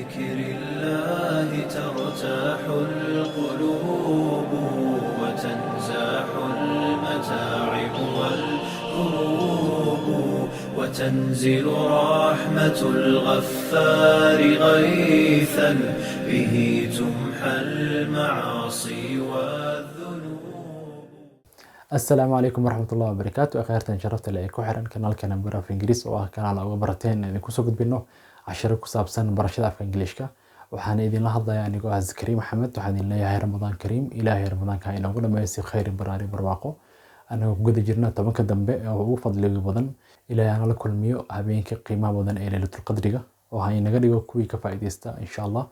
بذكر الله ترتاح القلوب وتنزاح المتاعب والكروب وتنزل رحمة الغفار غيثا به تمحى المعاصي والذنوب. Asalaamu calaykum waraxmatullahi wabarakaatu. Akhyaartan sharafta leh ee ku xiran kanaalkeena Bara Af Ingiriis, oo ah kanaal uga barateen inaan idinku soo gudbino casharo ku saabsan barashada afka Ingiliishka, waxaan idinla hadlayaa anigoo ah Zakariya Maxamed. Waxaan idin leeyahay Ramadaan kariim. Ilaahay Ramadaanka ha inoogu dhameeyo si khayr, baraari, barwaaqo, anagoo ku guda jirna 10-ka dambe ee ugu fadliga badan. Ilaahay hanala kulmiyo habeenka qiimaha badan ee Leylatul Qadriga oo ha inaga dhigo kuwii ka faa'iidaysta, insha Allah.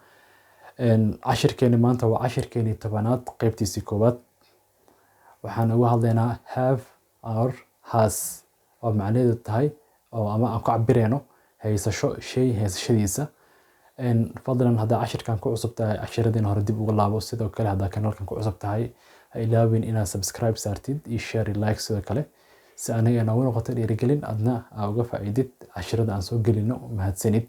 Cashirkeeni maanta waa cashirkeeni 10aad, qeybtiisii koowaad. Waxaan uga hadlaynaa have or has, oo macnaheedu tahay oo ama aan ku cabireyno haysasho, shay haysashadiisa. Fadlan, haddaa cashirkan ku cusub tahay, cashiradeen hore dib uga laabo. Sidoo kale, haddaa kanaalkan ku cusub tahay, ha ilaawin inaad subscribe saartid iyo share iyo like sidoo kale, si aniga noogu noqoto dhiirigelin, adna aa uga faa'iidid cashirada aan soo gelino. Mahadsanid.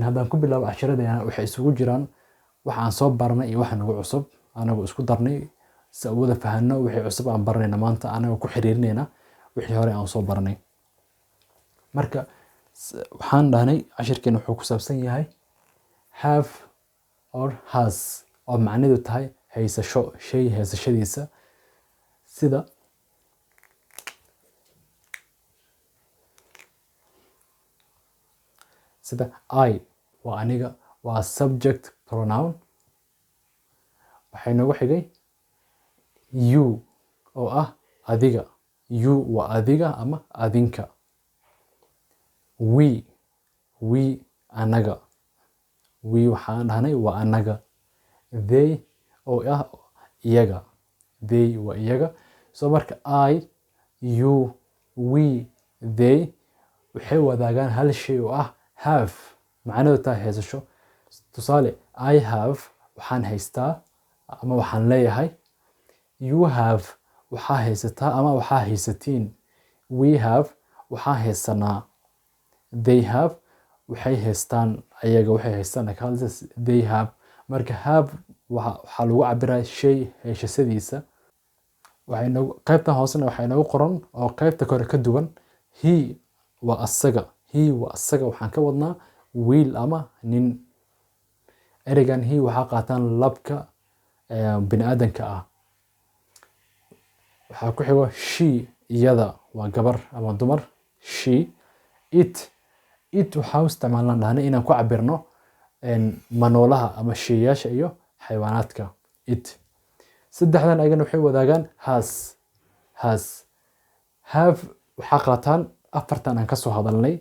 Haddaan ku bilaabo cashiradeena, waxay isugu jiraan wax aan soo baranay iyo wax nagu cusub, anagoo isku darnay si aan u wada fahanno wixii cusub aan baranayna maanta, anagoo ku xiriirinayna wixii hore aan soo baranay. Marka waxaan dhahnay cashirkeena wuxuu ku saabsan yahay have or has, oo macnaheedu tahay haysasho, shay haysashadiisa, sida I waa aniga, waa subject pronoun. Waxay noogu xigay you, oo ah adiga. You waa adiga ama adinka. We, we anaga, we waxaan dhahnay waa anaga. They oo ah iyaga, they waa iyaga. So marka I, you, we, they waxay wadaagaan hal shay oo ah have, macnaheedu tahay haysasho. Tusaale, I have, waxaan haystaa ama waxaan leeyahay. You have, waxaa haysataa ama waxaa haysatiin. We have, waxaa haysanaa. They have, waxay haystaan, ayaga waxay haystaan ka hadlaysa they have. Marka have waxaa lagu cabiraa shay haysashadiisa. Waxay noogu qaybtan hoosena waxay noogu qoran oo qaybta kore ka duwan, he waa asaga. He waa asaga, waxaan ka wadnaa wiil ama nin. Ereygan he waxaa qaataan labka bini'aadanka ah. Waxaa ku xigo she, iyada, waa gabar ama dumar, she. It, it waxaa u isticmaalnaa dhahnay inaan ku cabirno manoolaha ama sheeyaasha iyo xayawaanaadka, it. Saddexdan ayagana waxay wadaagaan has, has. Have waxaa qaataan afartan aan kasoo hadalnay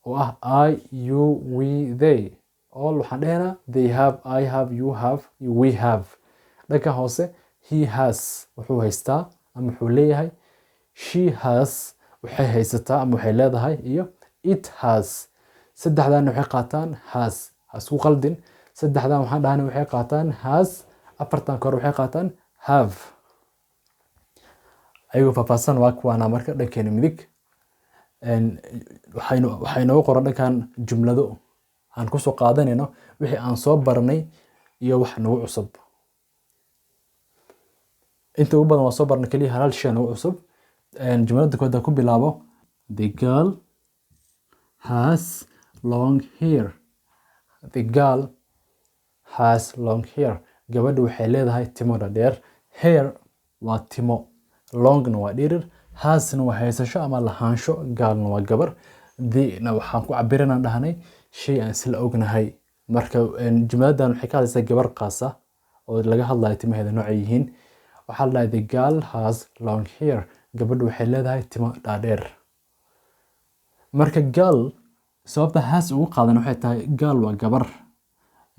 oo ah I, you, we, they. All waxaan dhehnaa they have, I have, you have, we have. Dhanka hoose, he has, wuxuu haystaa ama wuxuu leeyahay. She has, waxay haysataa ama waxay leedahay. Iyo it has. Saddexdan waxay qaataan has. Ha isku qaldin. Saddexdan waxaan dhahnay waxay qaataan has, afartan kore waxay qaataan have. Ayagoo faahfaahsan waa kuwaana. Marka dhankeena midig waxay noogu qoran dhankan jumlado aan kusoo qaadanayno wixii aan soo baranay iyo wax nagu cusub. Inta ugu badan waa soo baranay, keliya hal shay nagu cusub. Jumlada koowaad ku bilaabo: The girl has long hair. The girl has long hair, gabadhu waxay leedahay timo dhaadheer. Hair waa timo, longna waa dhirir, hasna waa haysasho ama lahaansho, girlna waa gabar, the-na waxaan ku cabiranaan dhahnay shay aan isla ognahay. Marka jumladan waxay ka hadlaysaa gabar qaasa oo laga hadlayo timaheeda noocay yihiin. Waxaa la dhahay "The girl has long hair", gabadhu waxay leedahay timo dhaadheer. Marka girl sababta has ugu qaadan waxay tahay girl waa gabar,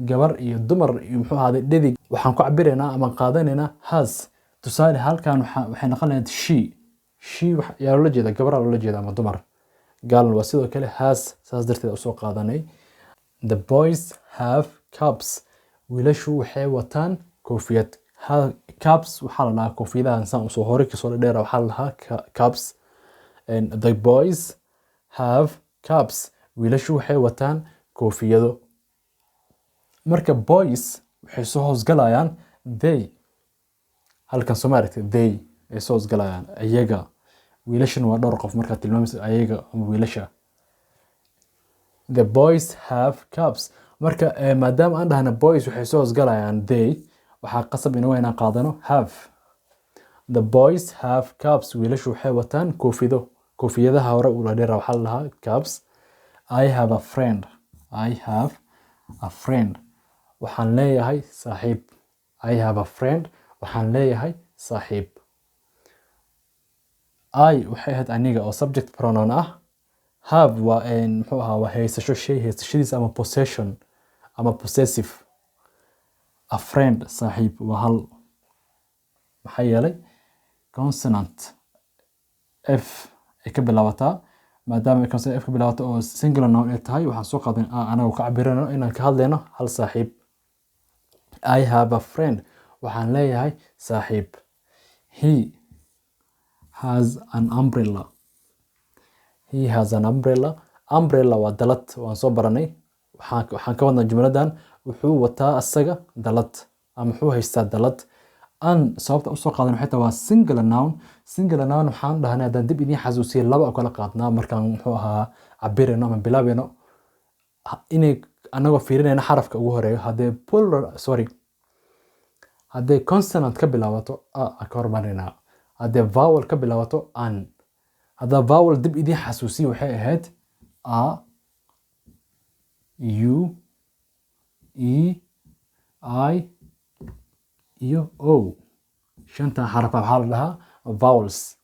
gabar iyo dumar iyo muxuu ahaaday dhedig, waxaan ku cabiraynaa ama qaadanaynaa has. Tusaale, halkan waxay noqon lahayd she. She yaa loola jeeda? Gabaraa loola jeeda ama dumar. Girl waa sidoo kale has, saas darteed usoo qaadanay. The boys have caps, wiilashu waxay wataan koofiyad. Caps waxaa la dhahaa koofiyadahan saan usoo hore kasoo dheera, waxaa la dhahaa caps. And the boys have caps, wiilashu waxay wataan koofiyado. Marka boys waxay soo hoosgalayaan they. Halkan soo ma aragtay? They ay soo hoosgalayaan, ayaga. Wiilashan waa dhowr qof markaad tilmaamayso ayaga ama wiilasha. The boys have caps. Marka maadaama aan dhahna boys waxay soo hoosgalayaan they, waxaa qasab inagu inaan qaadano have. The boys have caps. Wiilashu waxay wataan koofido. Koofiyadaha hore ula dheera waxaa la dhahaa caps. I have a friend. I have a friend. Waxaan leeyahay saaxiib. I have a friend. Waxaan leeyahay saaxiib. I waxay ahayd aniga oo subject pronoun ah. Have waa muxuu ahaa? Waa haysasho, shay haysashadiisa ama possession ama possessive. A friend, saaxiib, waa hal, maxaa yeelay consonant F ay ka bilaabataa. Maadaama ay consonant F ka bilaabato oo singular noun ay tahay, waxaan soo qaadan anagoo ka cabirano inaan ka hadlayno hal saaxiib. I have a friend. Waxaan leeyahay saaxiib. He has an umbrella. He has an umbrella. Umbrella waa dalad, waan soo baranay. Waxaan ka wadnaa jumladan wuxuu wataa asaga dalad ama wuxuu haystaa dalad. An sababta usoo qaadan waxay tahay waa singular noun. Singular noun waxaan dhahnay, haddaan dib idiin xasuusiyo, laba oo kala qaadnaa markaan muxuu ahaa cabirayno ama bilaabayno, inay anagoo fiirinayna xarafka ugu horeeyo. Haddee plural, sorry, hadday consonant ka bilaabato, a ka hormarinaa. Haddee vowel ka bilaabato, an. Haddaa vowel dib idiin xasuusiyo, waxay ahayd a, u, e, i iyo o. Shantan xaraf waxaa la dhahaa vowels.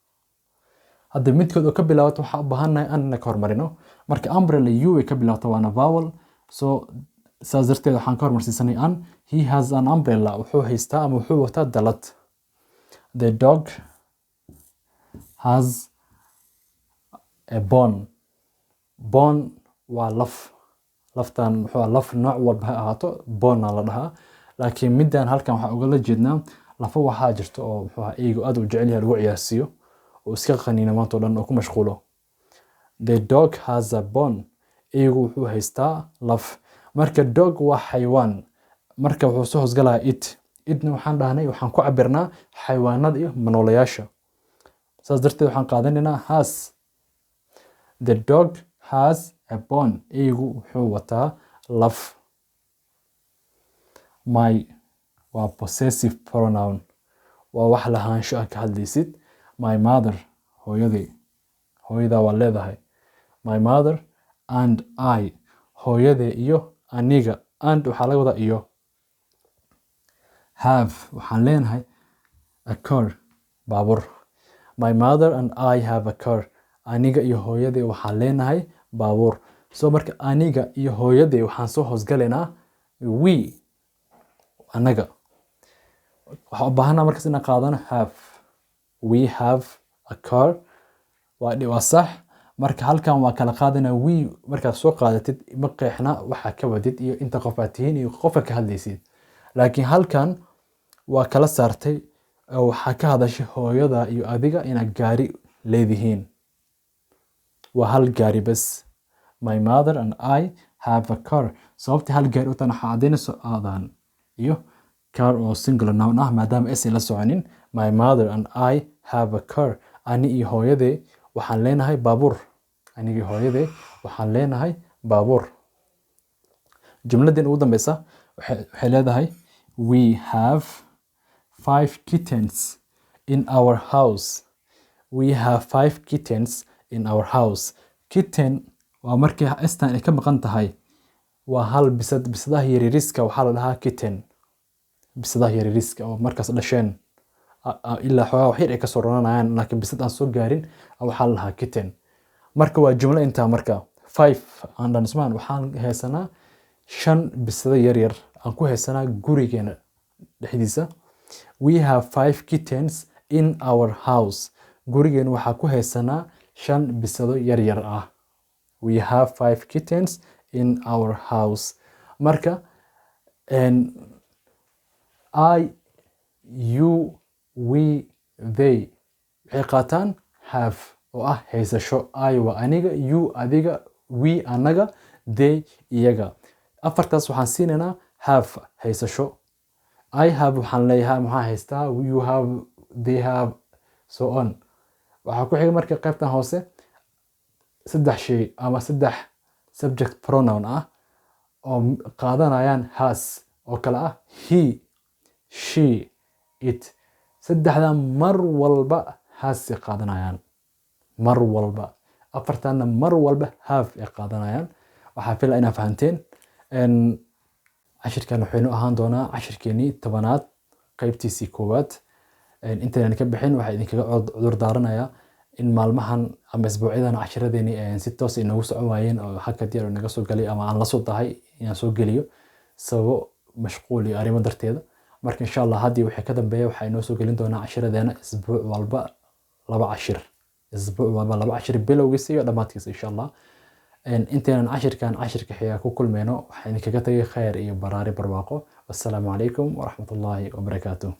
Hadda midkood oo ka bilaabato, waxaa u baahannahay an ina ka hormarino. Marka umbrella u ay ka bilaabato, waana vowel, so saas darteed waxaan ka hormarsiisanay an. He has an umbrella. Wuxuu haystaa ama wuxuu wataa dalad. The dog has a bone. Bone waa laf. Laftan muxuu ahaa, laf nooc walba ha ahaato, bone la dhahaa, laakiin middan halkan waxaa ugala jeednaa lafa waxaa jirta oo muxuu ahaa eygu aad u jecel yahay, lagu ciyaarsiiyo oo iska qaniino maanta oo dhan oo ku mashquulo. The dog has a bone. Eygu wuxuu haystaa laf. Marka dog waa xayawaan, marka wuxuu soo hoosgalayaa it. Itna waxaan dhahnay waxaan ku cabirnaa xayawaanada iyo manoolayaasha, saas darteed waxaan qaadanaynaa has. The dog has a bone. Eygu wuxuu wataa laf. My waa possessive pronoun, waa wax lahaansho ah ka hadlaysid. My mother, hooyaday, hooyadaa waa leedahay. My mother and I, hooyaday iyo aniga. And waxaa laga wadaa iyo. Have, waxaan leenahay, a car, baabuur. My mother and I have a car. Aniga iyo hooyaday waxaan leenahay baabuur. So marka aniga iyo hooyaday waxaan soo hoosgalaynaa we, anaga. Waxaan u baahanaa markaas inaan qaadano have. We have a car waa sax. Marka halkan waa kala qaadanaa. We markaad soo qaadatid, ma qeexna waxa ka wadid iyo inta qof aad tihiin iyo qofka ka hadlaysid, laakiin halkan waa kala saartay oo waxaa ka hadashay hooyada iyo adiga inaad gaari leedihiin. Waa hal gaari bas. My mother and I have a car. Sababta hal gaari u tan waxaa caddaynayso aadan iyo car oo singular noun ah, maadaama s ay la soconin. My mother and I have a car. Ani iyo hooyaday waxaan leenahay baabuur. Aniga iyo hooyaday waxaan leenahay baabuur. Jumladeen ugu dambeysa waxay leedahay: We have five kittens in our house. We have five kittens in our house. Kitten waa markii s-tan ay ka maqan tahay, waa hal bisad. Bisadaha yaryariska waxaa la dhahaa kitten. Bisadaha yaryariska oo markaas dhasheen, ilaa xoogaa wax yar ay kasoo roranayaan, laakiin bisad aan soo gaarin, waxaa la dhahaa kitten. Marka waa jumlo intaa. Marka five aan dhanismaan, waxaan haysanaa shan bisado yar yar aan ku haysanaa gurigeena dhexdiisa. We have five kittens in our house. Gurigeena waxaa ku haysanaa shan bisado yar yar ah. We have five kittens in our house. Marka I, you, we, they waxay qaataan have oo ah haysasho. I waa aniga, you adiga, we anaga, they iyaga. Afartaas waxaan siinaynaa Have, haysasho. I have, waxaan leeyahay, maxaa haystaa? You have, they have, so on. Waxaa ku xiga marka qaybtan hoose saddex shay ama saddex subject pronoun ah oo qaadanayaan has, oo kale ah he, she, it. Saddexdan mar walba has ay qaadanayaan mar walba, afartanna mar walba have ay qaadanayaan. Waxaa fila inaa fahanteen. Cashirkan waxaynu ahaan doonaa cashirkeenii 10aad, qaybtiisii koowaad. Intaynan ka bixin, waxaa idinkaga cudur daaranayaa in maalmahan ama isbuucyadan cashiradeenii si toos inoogu socon waayeen oo hakad yar inaga soo galay ama aan la soo dahay inaan soo geliyo sababo mashquul iyo arrimo darteeda. Marka insha Allah haddii wixii ka dambeeya waxaa inoo soo gelin doonaa cashiradeena isbuuc walba laba cashir, isbuuc walba laba cashir, bilowgiisa iyo dhammaadkiisa insha Allah. Intaynan cashirkan cashirka xiga ku kulmayno, waxaan idinkaga tagay khayr iyo baraari barwaaqo. Wassalaamu calaykum waraxmatullaahi wabarakaatuh.